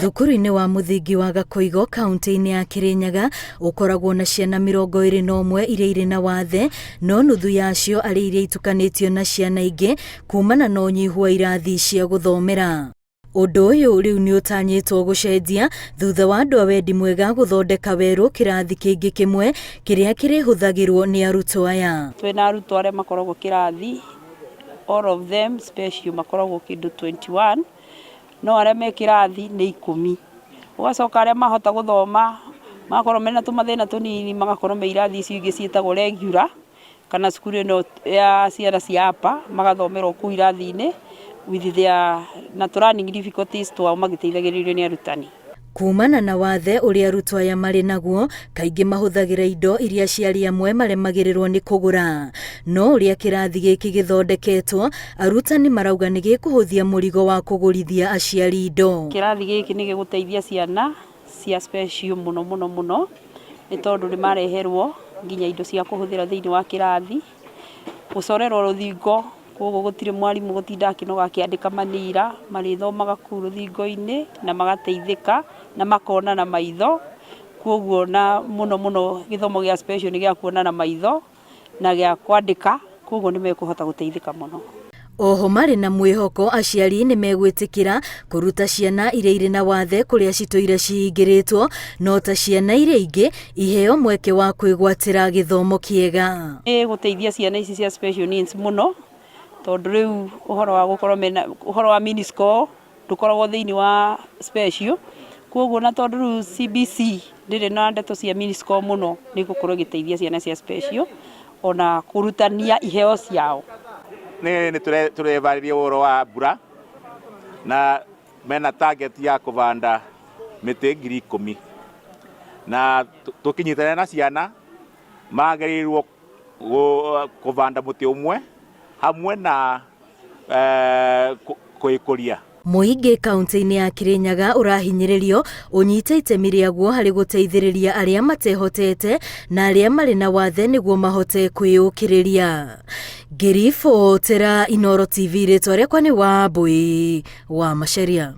Thukuru-inĩ wa mũthingi wa Gakoigo kaunti-inĩ ya Kirinyaga ũkoragwo na ciana 21 iria irĩ na wathe, no nuthu yacio arĩ iria itukanĩtio na ciana ingĩ kumana na ũnyihu wa irathi cia gũthomera. Ũndũ ũyũ rĩu nĩ ũtanyĩtwo gũcenjia thutha wa andũ a wendi mwega gũthondeka werũ kĩrathi kĩngĩ kĩmwe kĩrĩa kĩrĩhũthagĩrwo nĩ arutwo aya. Twĩna arutwo arĩa makoragwo kĩrathi, all of them special makoragwo kĩndũ 21, no arĩa me kĩrathi nĩ ikũmi. Ũgacoka arĩa mahota gũthoma magakorwo mena tũmathĩna tũnini magakorwo me irathi icio ingĩ ciĩtagwo regular. Kana cukuru ĩno ya ciana cia upper magathomera o kũu irathi-inĩ with their na tũ learning difficulties twao magĩteithagĩrĩrio nĩ arutani. Kumana na wathe ũrĩa arutwo aya marĩ naguo, kaingĩ mahũthagĩra indo iria aciari amwe maremagĩrĩrwo nĩ kũgũra. No ũrĩa kĩrathi gĩkĩ gĩthondeketwo, arutani marauga nĩ gĩkũhũthia mũrigo wa kũgũrithia aciari indo. Kĩrathi gĩkĩ nĩ gĩgũteithia ciana cia special mũno mũno mũno, nĩ tondũ nĩ mareherwo nginya indo cia kũhũthĩra thĩinĩ wa kĩrathi, gũcorerwo rũthingo, koguo gũtirĩ mwarimũ gũtinda akĩnoga akĩandĩka manira, marĩthomaga kũu rũthingo-inĩ na magateithĩka na makona na maitho, koguo na mũno mũno gĩthomo gĩa special nĩ gĩa kuona na maitho. Na gĩa kwandĩka, koguo nĩ mekũhota gũteithĩka mũno. Oho marĩ na mwĩhoko aciari nĩ megwĩtĩkĩra kũruta ciana iria irĩ na wathe kũrĩa citũire cihingĩrĩtwo, no ta ciana iria ingĩ iheo mweke wa kwĩgwatĩra gĩthomo kĩega. Nĩ ĩgũteithia ciana ici cia special needs mũno, tondũ rĩu ũhoro wa gũkorwo mena, ũhoro wa mini score ndũkoragwo thĩinĩ wa special, koguo na tondũ rĩu CBC ndĩrĩ na ndeto cia mini score mũno, nĩ ĩgũkorwo ĩgĩteithia ciana cia special ona kũrutania iheo ciao. Nĩ tũrebarĩria ũhoro wa mbura na mena target ya kũbanda mĩtĩ 10,000 na tũkĩnyitanĩra na ciana magĩrĩirwo kũbanda mũtĩ ũmwe hamwe na kũĩkũria. Mũingĩ kaunti-inĩ ya Kirinyaga ũrahinyĩrĩrio ũnyite itemi rĩaguo harĩ gũteithĩrĩria arĩa matehotete na arĩa marĩ na wathe nĩguo mahote kwĩyũkĩrĩria. Ngĩribotera Inooro TV rĩtwa rĩakwa nĩ Wambui wa Macharia.